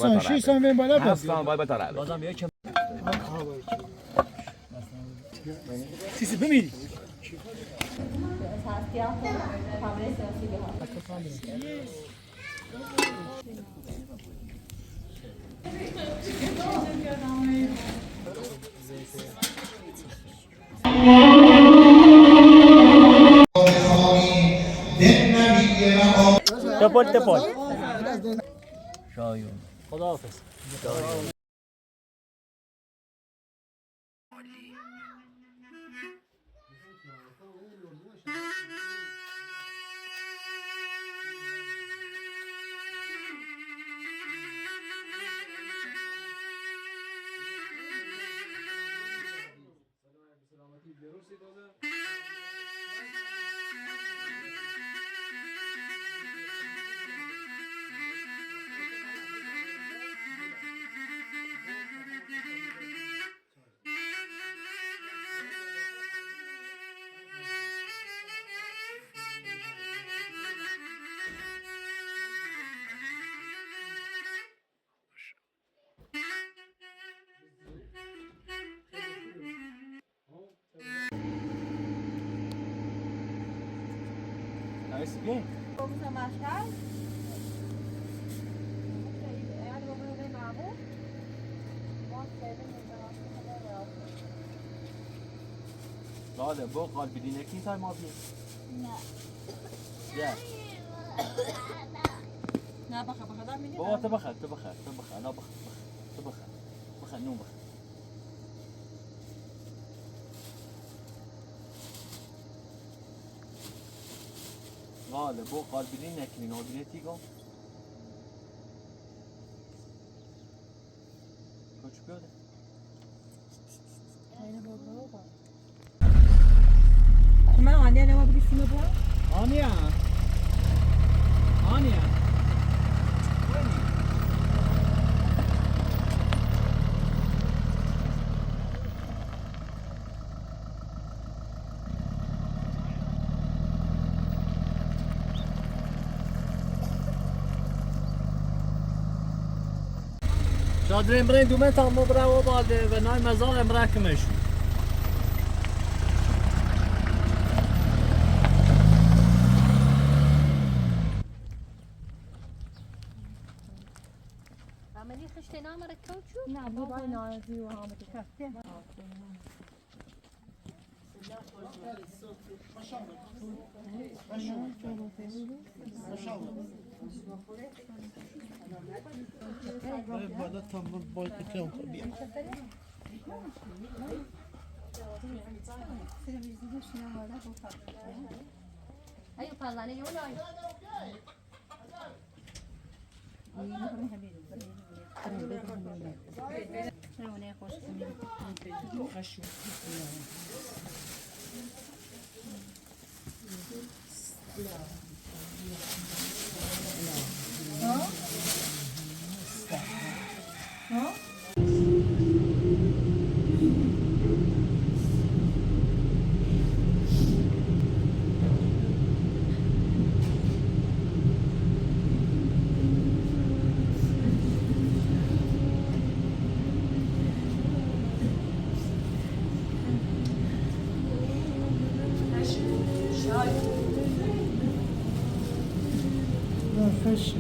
سان 6 سان بين بالا 7 بس سان باید بتاره. بازم یکم سيسي بميري. تپل تپل. شایون. خداحافظ. لاله بو قال بدينك تاي ما بي. لا. نه بخا بخا دا ملي. بابا تبخر تبخر تبخر لا بخ بخ تبخر بخر نو بخ. لاله بو قال بدينك نو بدينتي كوتش بيوده. ما عندي انا ما بدي سيما بوا. انيا انيا. شادرين برين دومين تا مبرا وبعد بناي مزار امرا كمشو. عملي خشتي نامرك كوتشو؟ نه بابا نازي وعامل كافيه. بالا تمر باید طبيعي. ايوه طلعني ولا لا فش.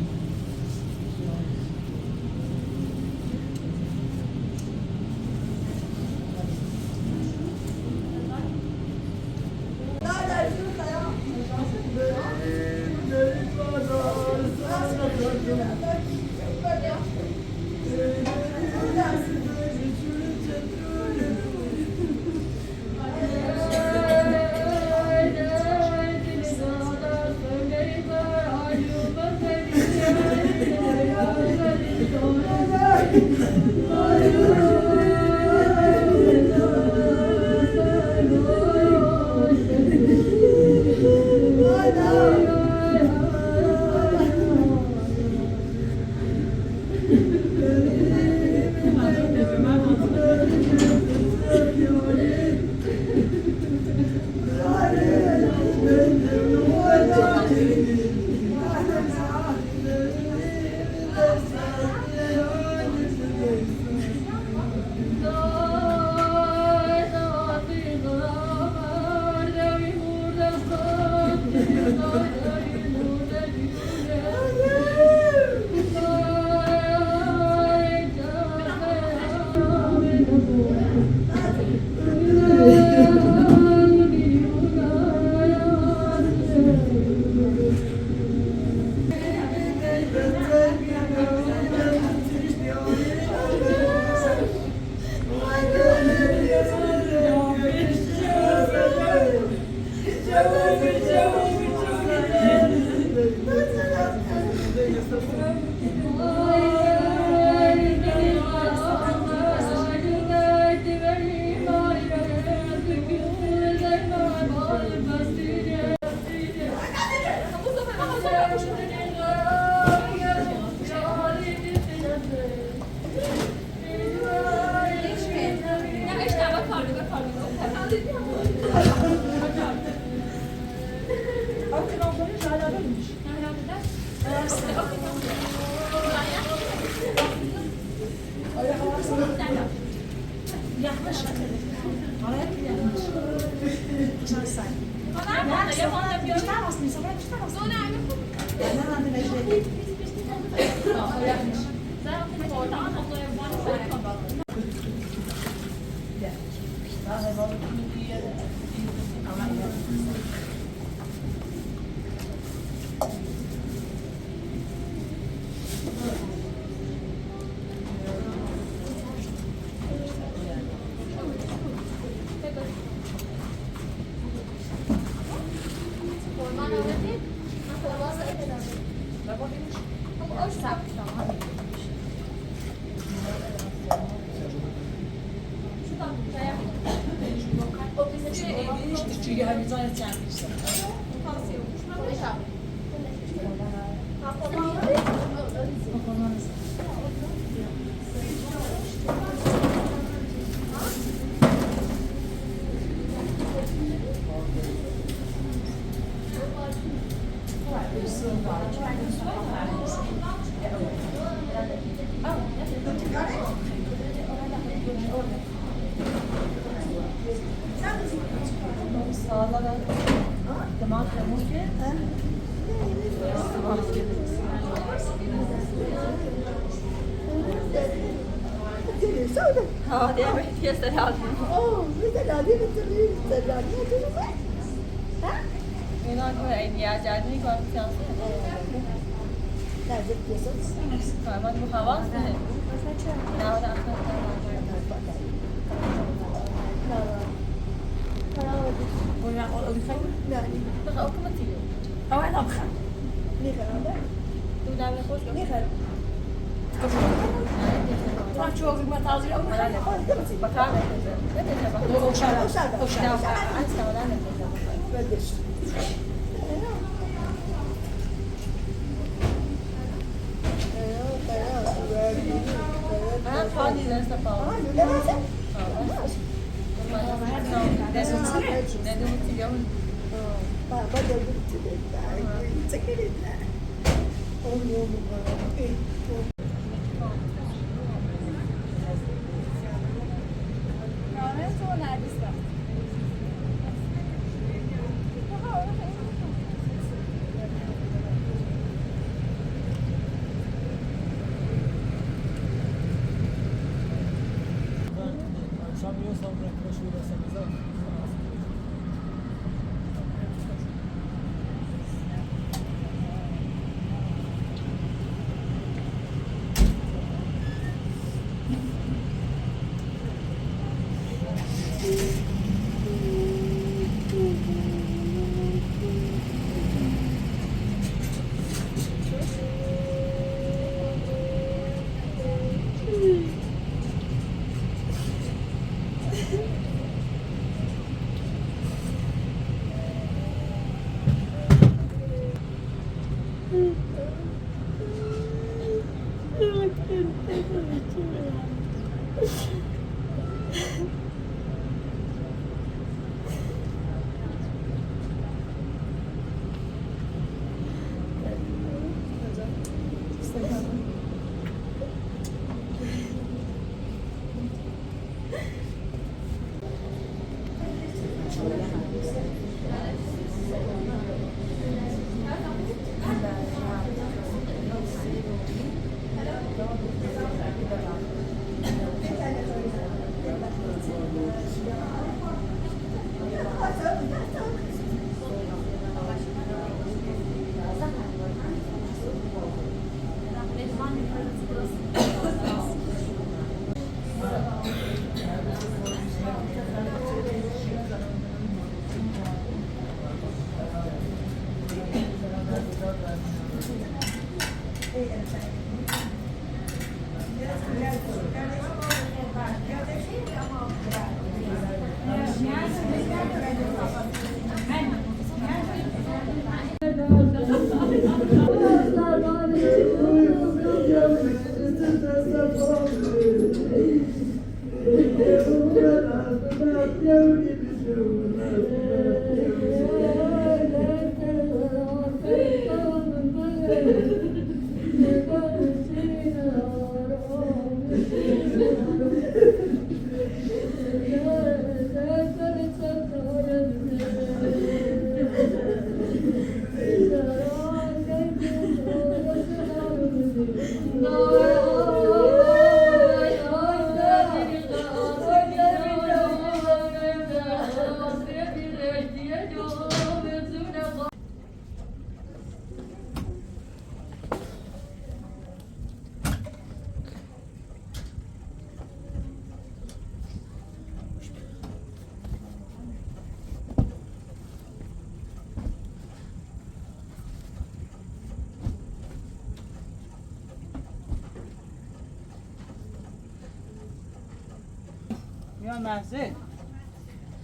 یا مزه.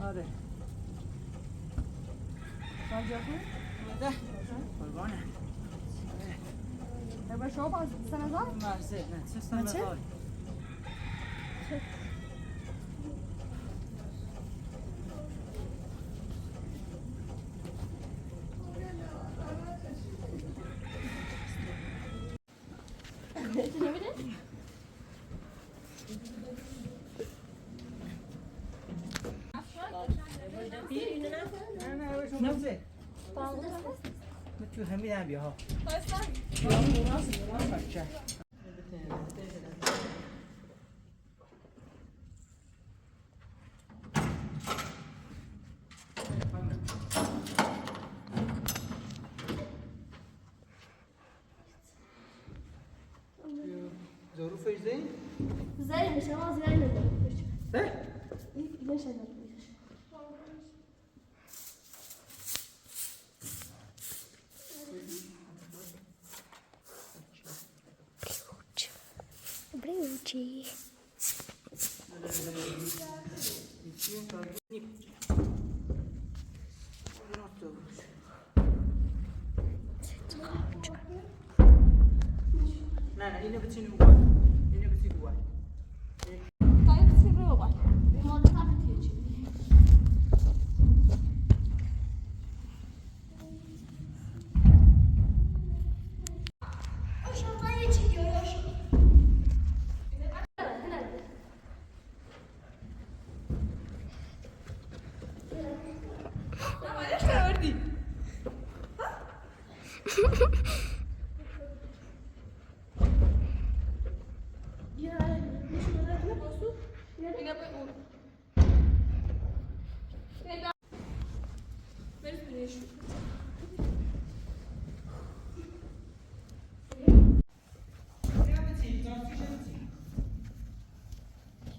آره. قربانه. مزه. نه چه سنه؟ تو همین هم بیا ها. ظروفش زين؟ زين مش زين. ايه؟ ليش انا؟ Добрий. نه نه اینو بچین اون اینو بچین اون.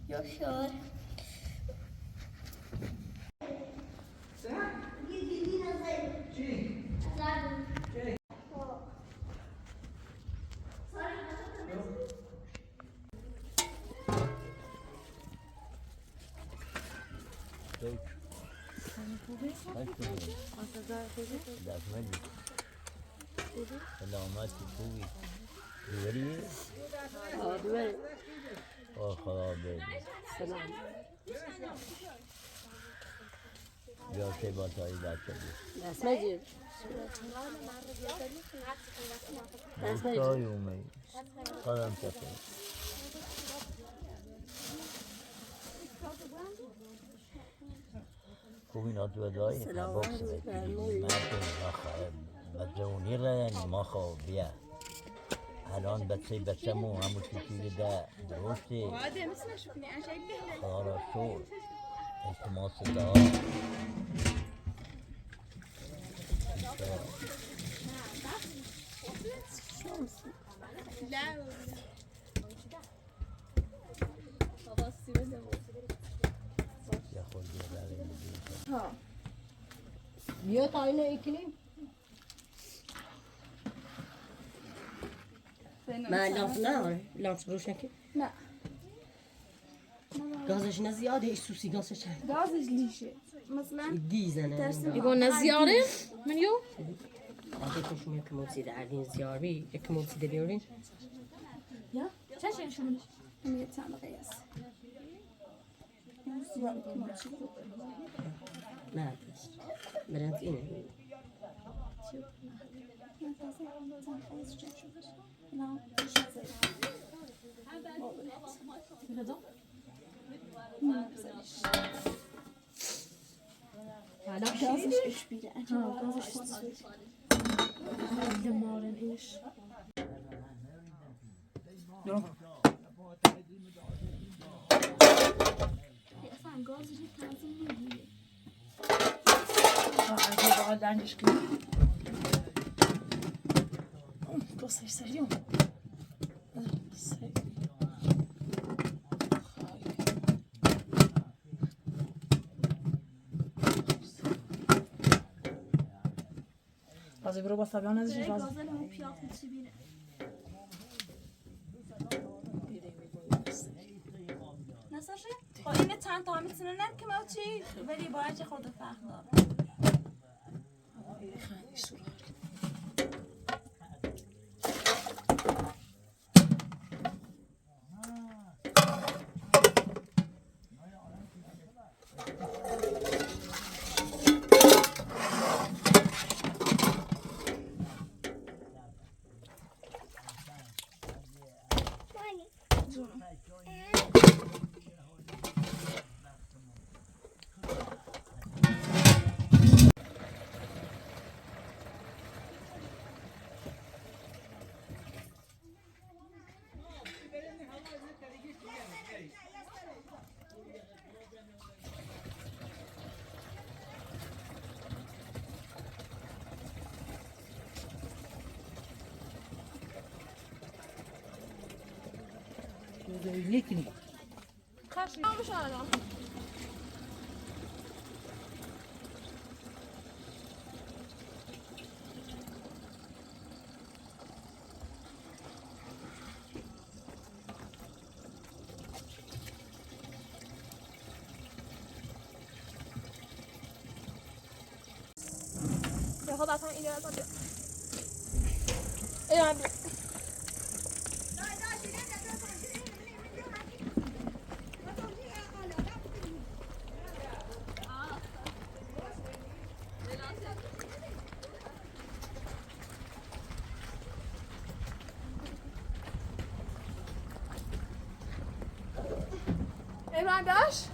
Yaşar. سلامتی خوبی دوری؟ دوری. خدا بده. سلام. بیا چه با تایی بچه بی. دست مجید. دست مجید. تایی اومدی. قدم تکون. خوب اینا تو دایی بوکس بچه ردن ما خواب بیا الان بچه بچه‌مو همون چیزی ده درسته. خدا را شکر. التماس دعا. یا خود بیا تا اینو اکلیم. ما لامپ نه، لامپ روشن که نه. گازش نه زیاده، ای سوسی گازش چند؟ گازش لیشه. مثلا دیزنه. ترسم. يقول زيارة من يو؟ آخه شما یک موزی دردین زیاری، یک موزی بیارین. یا؟ چه شما؟ همین چند دقیقه است. نه برند اینه. گازش اشبیره گازش دمارن ایش. اصلا گازش تنظیم نمیگیره. بغل عندي شكل قصي سريون. لازم برو بس طبعا نزل لازم گازل هم پیاز چی بینه. نساشه؟ خب اینه چند تا میتونه نه که ما چی ولی باید چه خورده فرق داره. نکنی. خب اصلا اینو ازم بیا. اینو هم بیا. ابراهیم داشت؟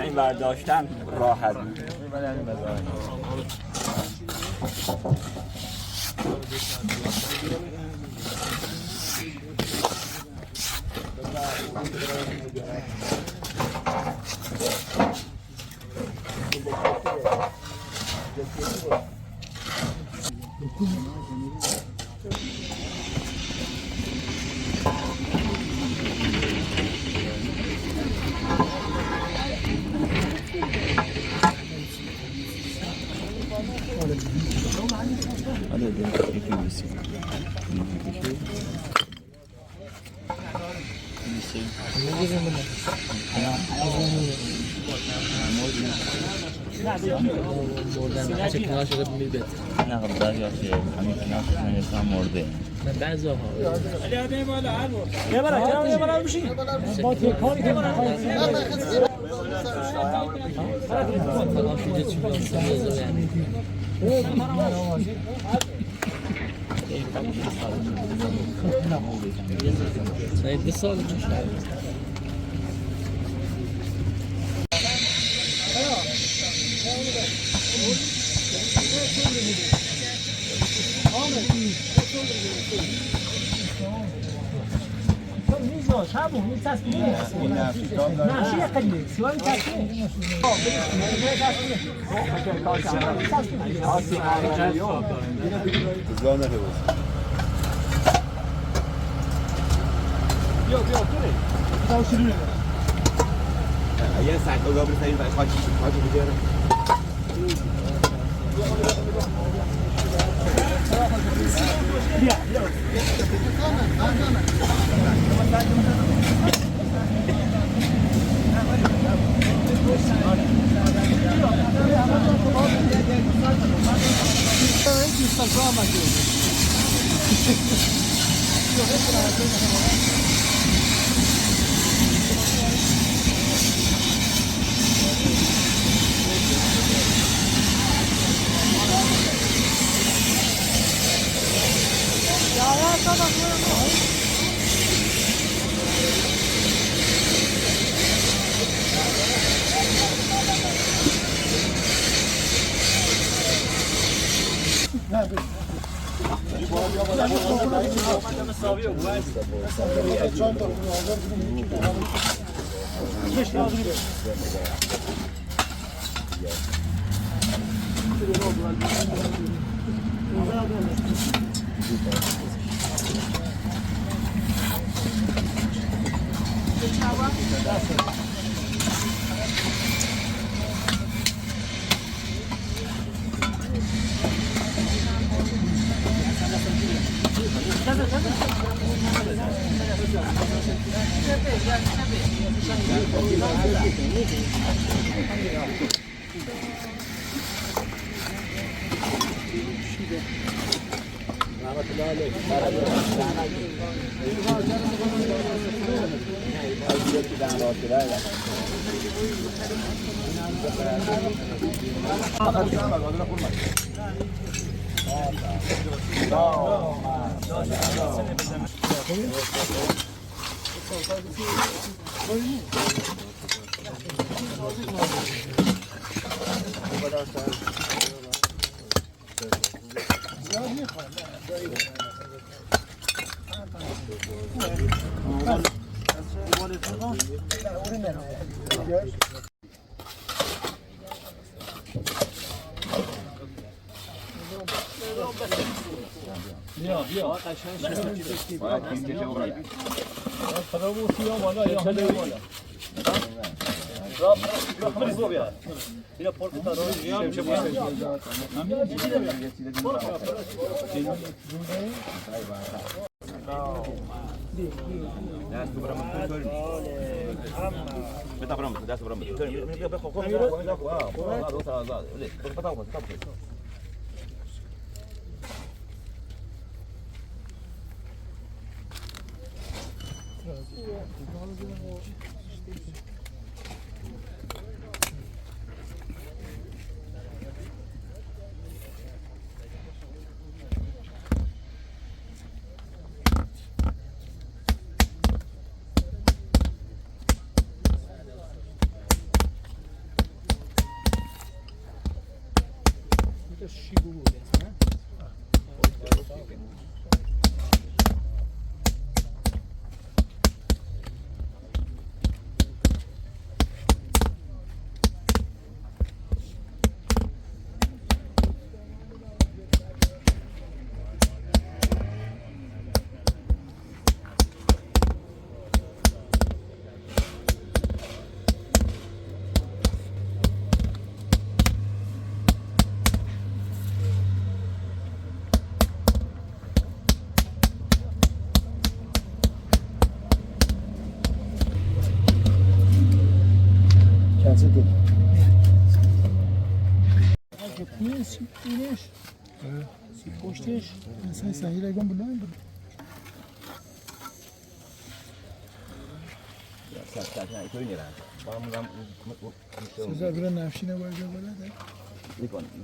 این برداشتن راحت بود. نه خب بعضی ها که همین کنار مرده. بعضی ها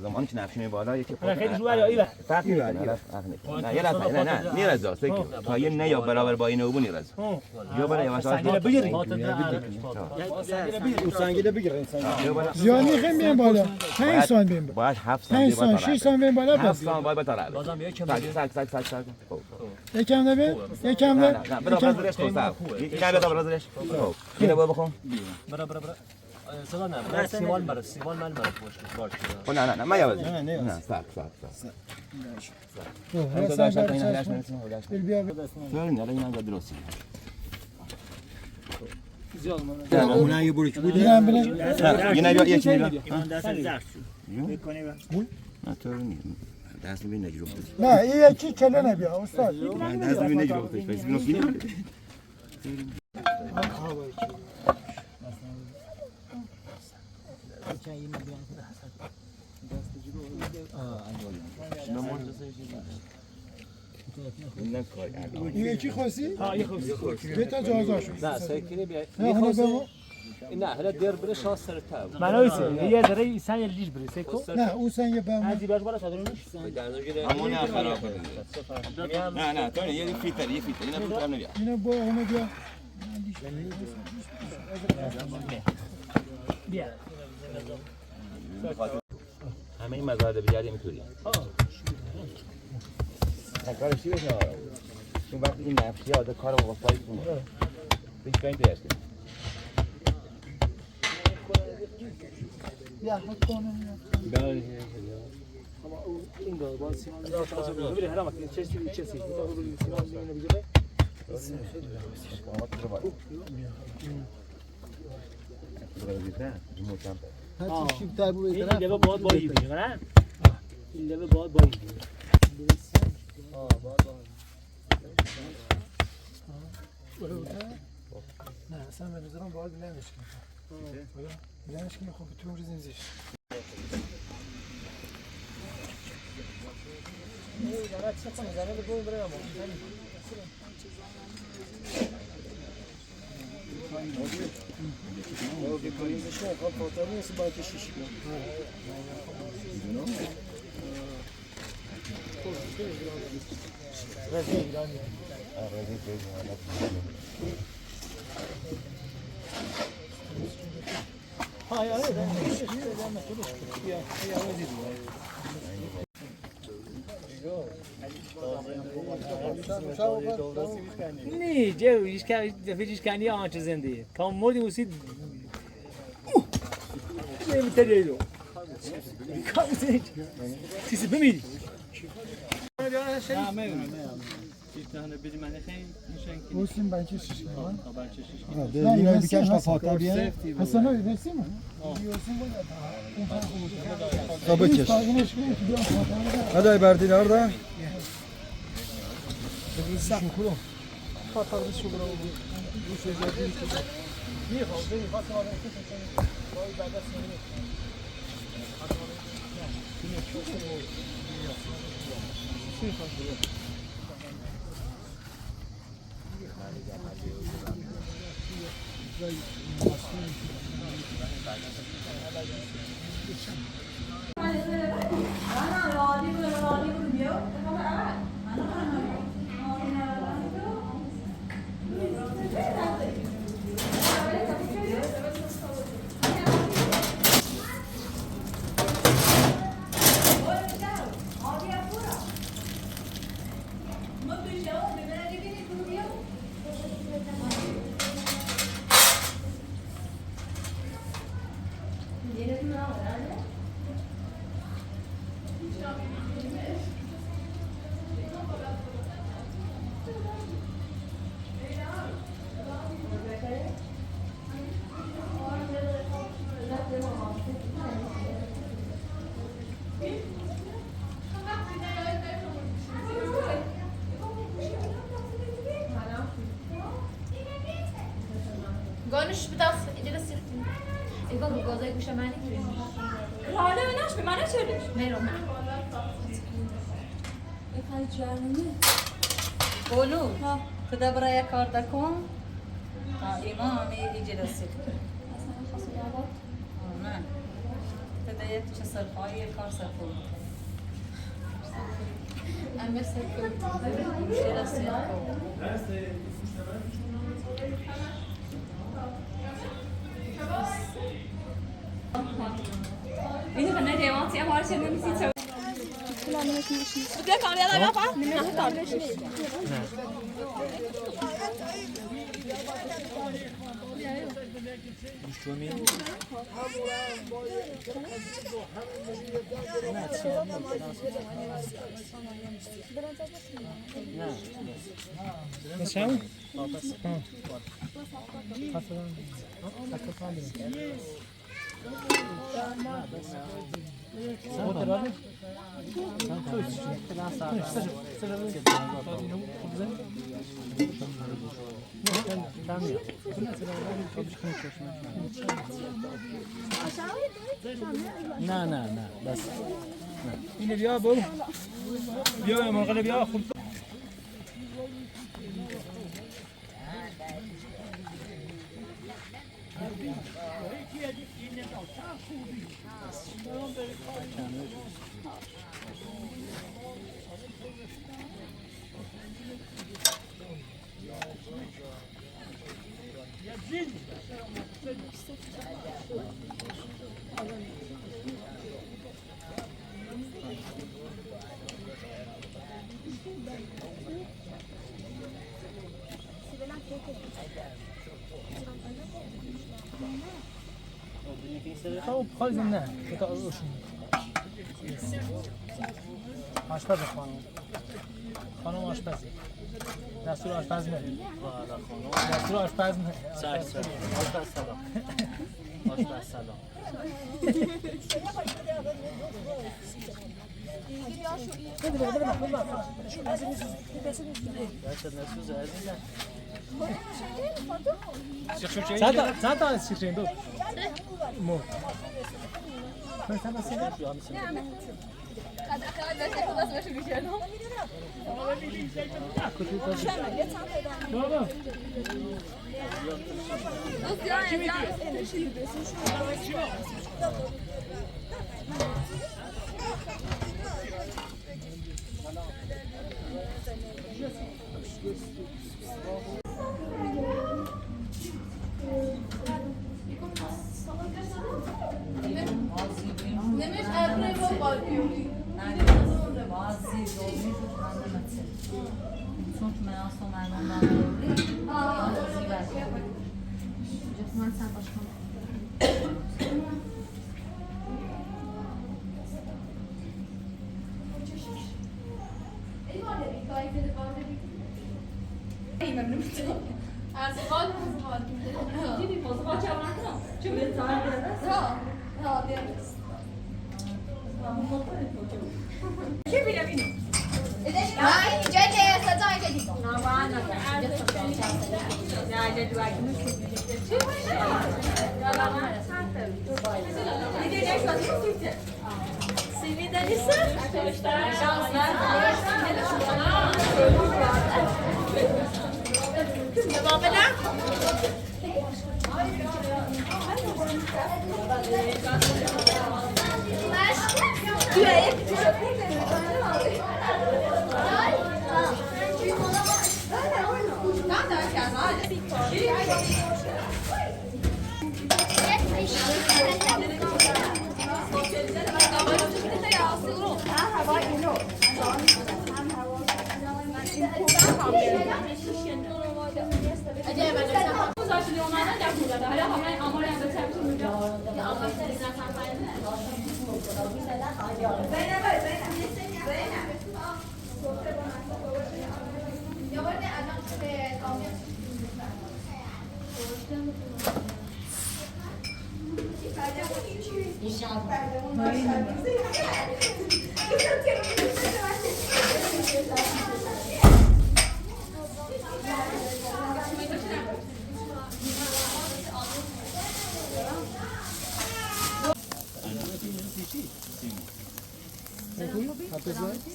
زمانی که نفشی بالا یکی خیلی جوری فرق میکنه نه یه لحظه نه نه نیرزا تا یه نه یا برابر با این او نیرزا یا برای یواش سنگیله بگیر زیانی خیلی بیم بالا 5 سان بیم بالا باید 7 سان 5 سان 6 سان بیم بالا 7 سان باید بتاره بازم یکم سگ سگ سگ یکم ده یکم ده نه برا برازش کن صاحب یکم بیا برازش خب اینو بخون برا برا برا صدا نه سیمان مرا سیمان من مرا پشت باش نه نه نه ما یواز نه صاحب صاحب صاحب نه درستی اون یه بریک بود یه نه یه چیزی نه تو دست میبینی نجرب نه این یکی کله نبیا استاد دست میبینی نجرب بس بینو این یکی خوسی؟ ها یه خوسی. بتا جازا شد. نه ساکنه بیا. نه نه هلا دير بلا شاس سرتا. معناویسه هي زري سان الليش بري سيكو. نه او سان يبقى هذه باش ولا تدرونش. همون خراب. نه نه توني یه فیتر یه فیتر اینا فیتر نبیا. اینا با همه بیا. بیا. همه این مزارع بجاری میتونی. کارش چی بشه؟ چون وقتی این نفشی آده کار با وفایی کنه. بیش پایین پیش کنه. یا حد کنه. این دو باز سیمان ببین حرام چه چه چه سیمان اینو بگیره. این لبه باید بایی بگیره نه؟ این لبه باید بایی بگیره. نه اصلا به نظرم باید بلندش کنیم. بلندش کنیم خب تو ریزیم زیش. نه جو هیچ که دفعه هیچ کنی آنچه زنده تا مردیم اوسید نمیتره چیزی بمیری. Muslim belki şişkin var. Ne birkaç defa tabiye. Hasan abi versin mi? Tabii ki. Hadi berdin orada. گانش بداف جلس يختم يقول قوزاي وش ماني رانه نش به من چرش نه قولوا تدا برای کار دکن تا امام اجلس نه تدا یک چه سرخایی کار سرخول امر سرکل جلس این خنده دیوانتی هم آرش نمیسی چه بدك على يلا بابا نه نه نه بس اینو بیا برو بیا منقله بیا خوب. خب خالص نه آشپز خانم خانم آشپزی دستور آشپز نه دستور آشپز نه آشپز سلام آشپز سلام. چند تا از شیرین دو مو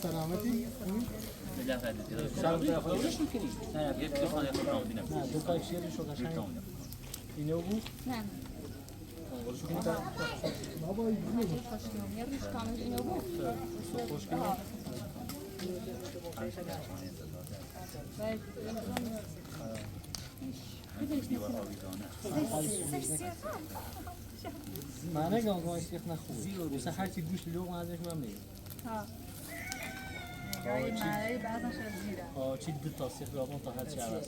سلامتی. نه. من نگم که سیخ نخور. مثلا هر چی گوشت لقمه ازش من میگم. چی دو تا سیخ رابون تا هر چی عوض.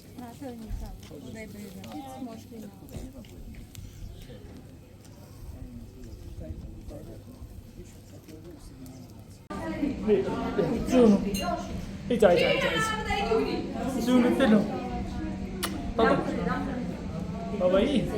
ایجا ایجا ایجا زونو فلو بابا بابایی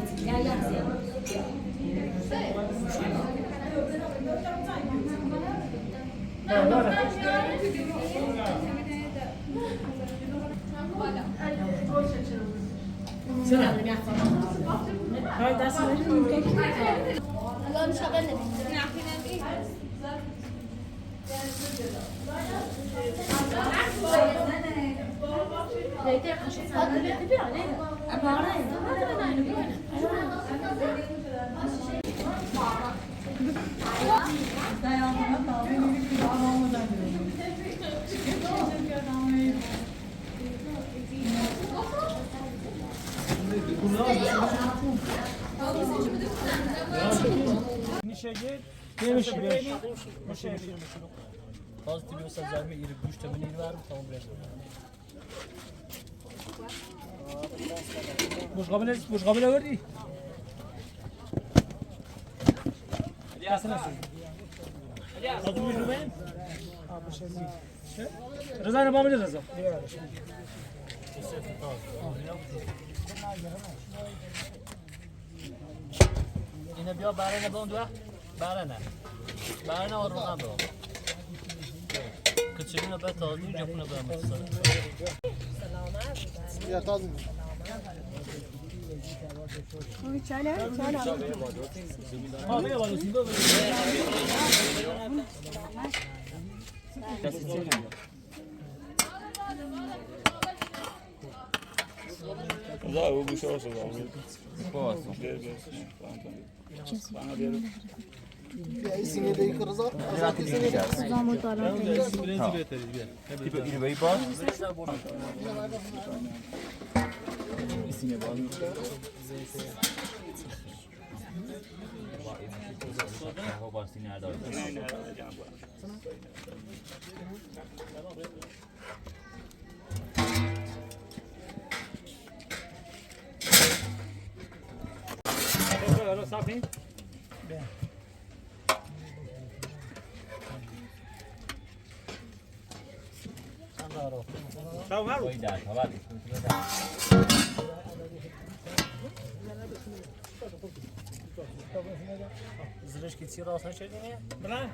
باز تبي وصل زعما يربوش تمني الوار وطون بريز. مش قابل مش قابل وردي. رضا انا بعمل رضا. اینا بیا برنه با اون دو برنه برنه و روغن با کچلونه به تازه جپونه به متصل یا تازه حالا صافي. زرش که چی راست نشدینه؟ بلند.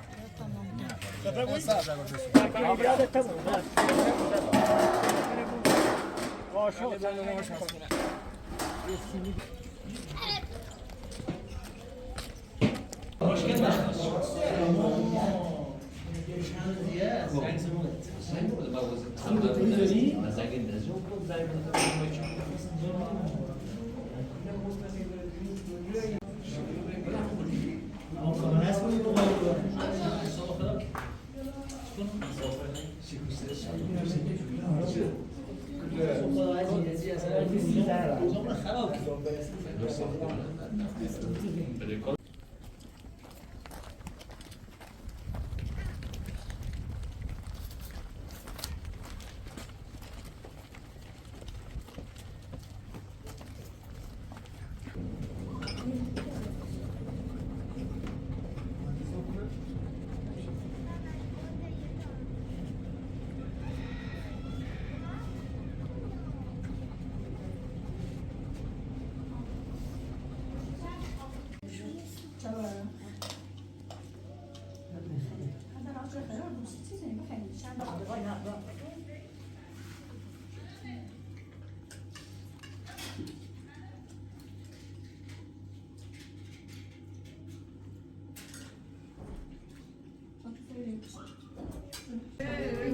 Hey,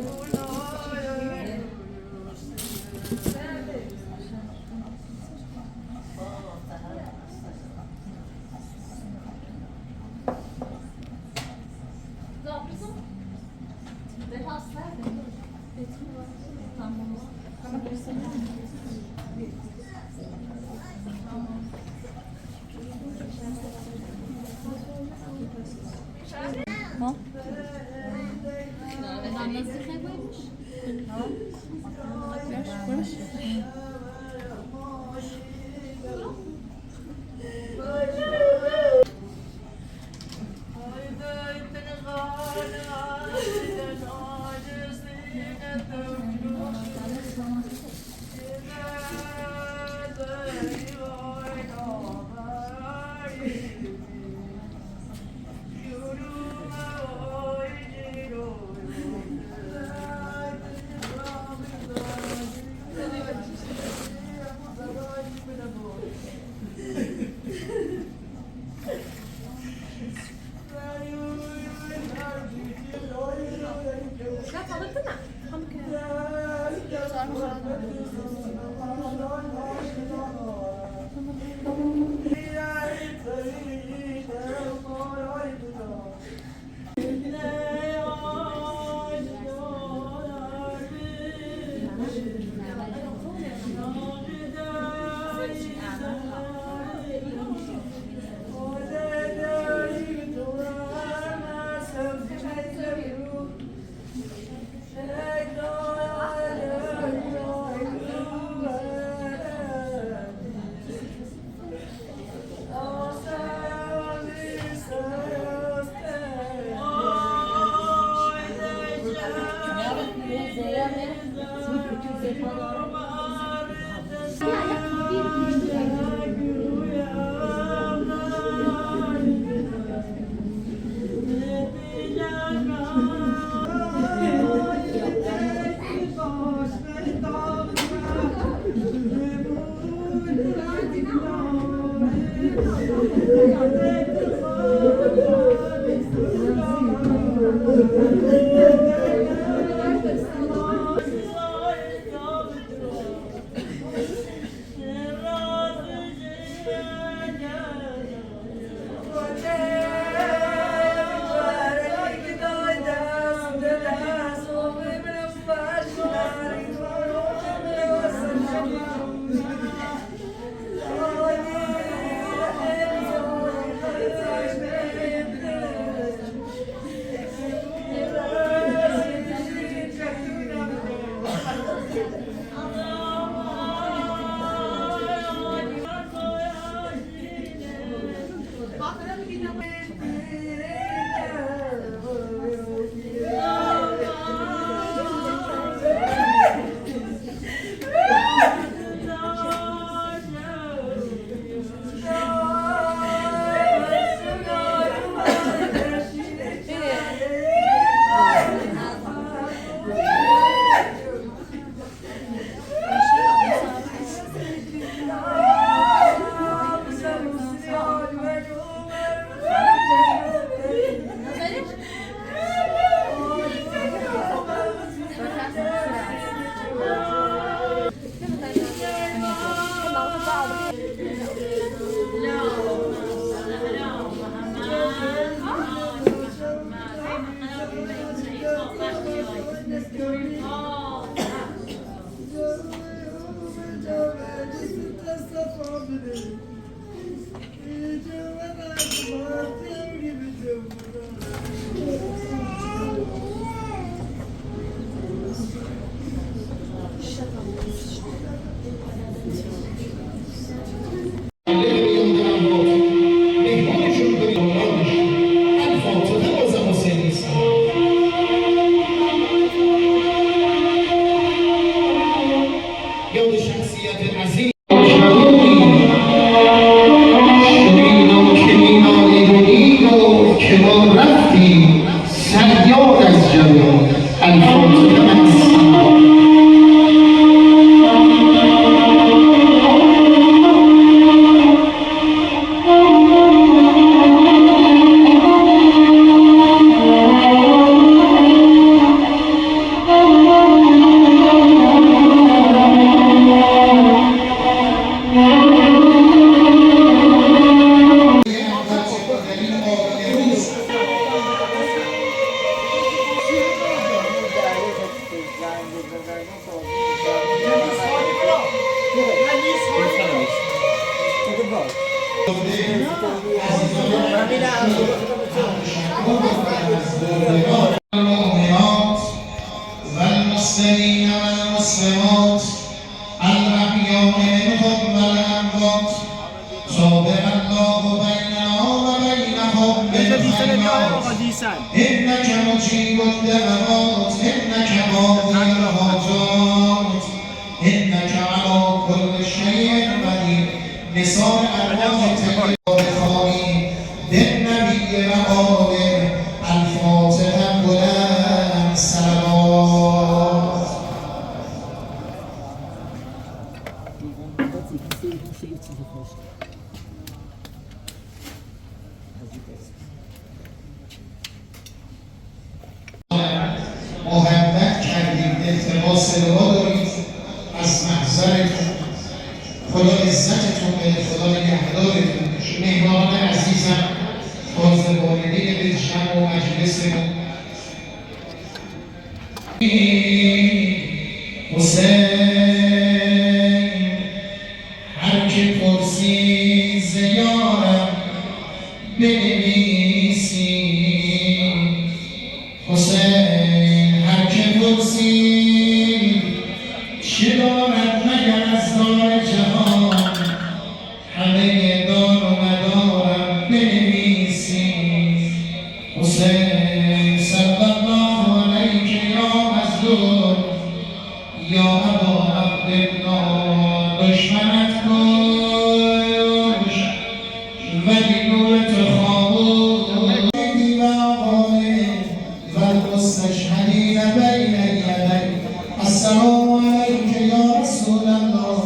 المؤمنات والمسلمين والمسلمات الأحياء منهم والأموات تابع الله بيننا وبينهم بالخيرات إنك مجيب الدعوات إنك قاضي الحاجات إنك على كل شيء قدير نثار أرواح بخوانیم بالنبي وآله الفاتحة بلند صلوات. محبت کردید، التماس دعا دارید از محضرتون. خدا عزتتون بده، خدا نگهدارتون. مهمانان عزیزم، تازه واردین به جمع و مجلسمون، حسین هر که پرسی ز یارم بنویسی، حسین هر که پرسی چه دارد مگر از دار جهان، همه دار و ندارم بنویسی. حسین صلی الله علیک یا مظلوم یا ابا عبدالله، دشمنت کش ولی نور تو خاموش. و آقای والمستشهدین بین یدی. السلام علیک یا رسول الله،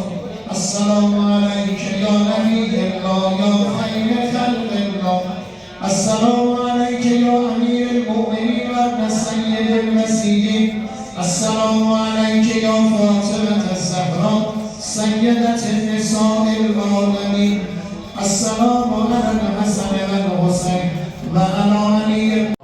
السلام علیک یا نبی الله یا خیر خلق الله، السلام علیک یا امیر المؤمنین و ابن سید المسیحین، السلام علیک یا فاطمة الزهراء سیدة النساء العالمین، السلام علی الحسن والحسین و علی علی.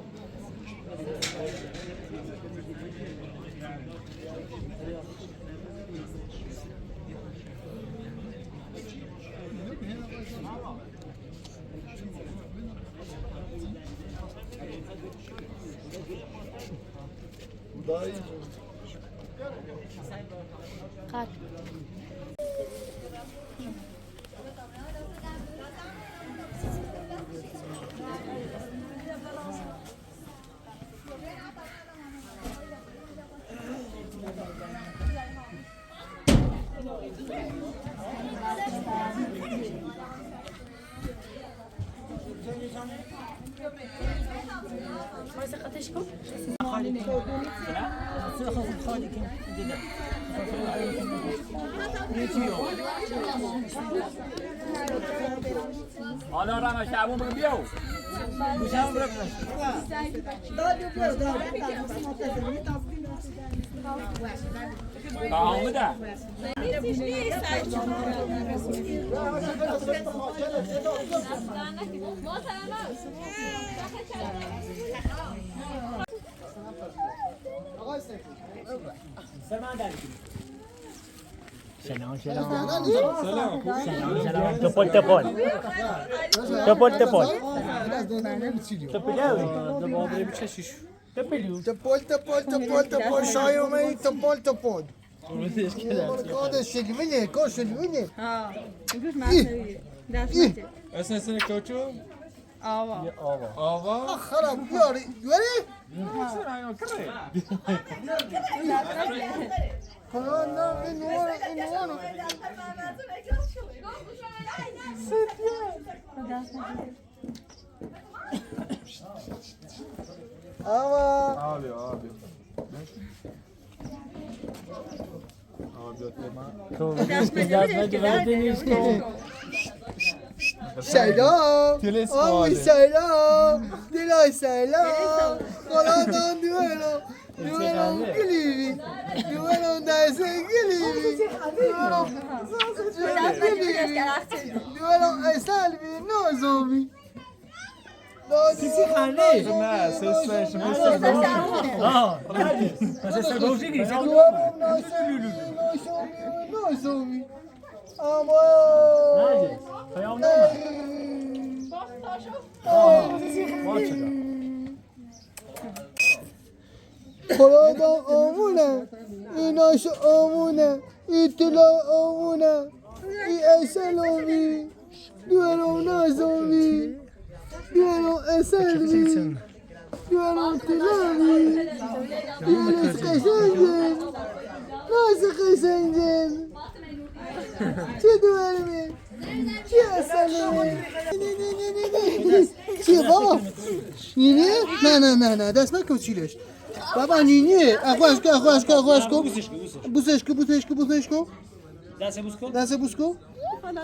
حالا رم شعبون بگو بیاو. آمده. سلام سلام سلام سلام تپل تپل تپل تپل تپلاوي تپلو تپل تپل تپل تپل شایومه تپل تپل. کار شلوینه کار شلوینه. ها گوش معنویه دست مجید اسم اسم کوچو آوا آوا خراب بیاری بیاری. خدا نه این نوانو این نوانو. آوا. آبی آبی سلام آوی سلام دلای سلام خدا دوئلو دوئلو گلیوی دوئلو دست گلیوی دوئلو گلیوی دوئلو اسلوی نازومی سیسی خانه نه سه سه اه بس سبوشي نازومی اما ناجس پیام نامه خدا آمونه ایناش آمونه اطلاع آمونه ای اسلامی دوئلو نازومی دوئلو اسلوی دوئلو تلاوی دوئلو قشنگن ناز قشنگن چه دوئلمی چه اسلامی چیه بابا نینی نه نه نه نه دست نکن چیلش بابا نینی اخواش کن اخواش کن اخواش کن بوسش کن بوسش کن بوسش کن دست بوس کن دست بوس کن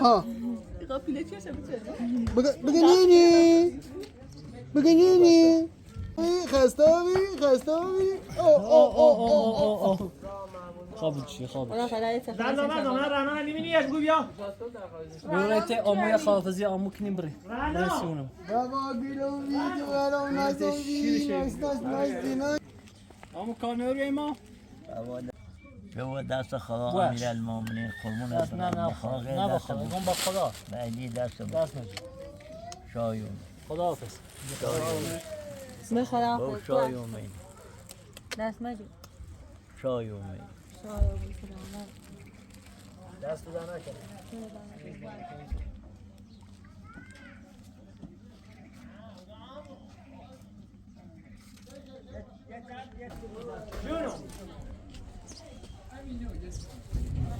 ها بگه بگه نینی بگه نینی خسته خسته او او او او او خواب چی خواب رنا رنا رنا نمی‌بینی اش بگو بیا بیورete آموی خافزی آمو کنیم بری برسونم بابا گلومی دوارم نازومی ناز ناز ناز ناز آمو کانوری ما به دست خدا باش. امیر المومنین قربون دست نه نه خدا نه با خدا با خدا بعدی دست دست مجید شایوم خدا حافظ به خدا با حافظ. شایومین دست مجید شایومین دست بزن نکن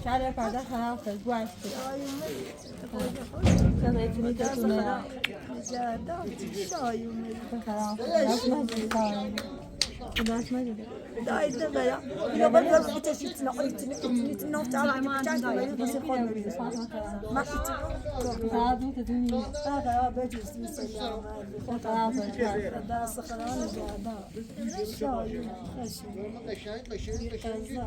شهر پرده خراب باش قشنگ قشنگ قشنگ قشنگ.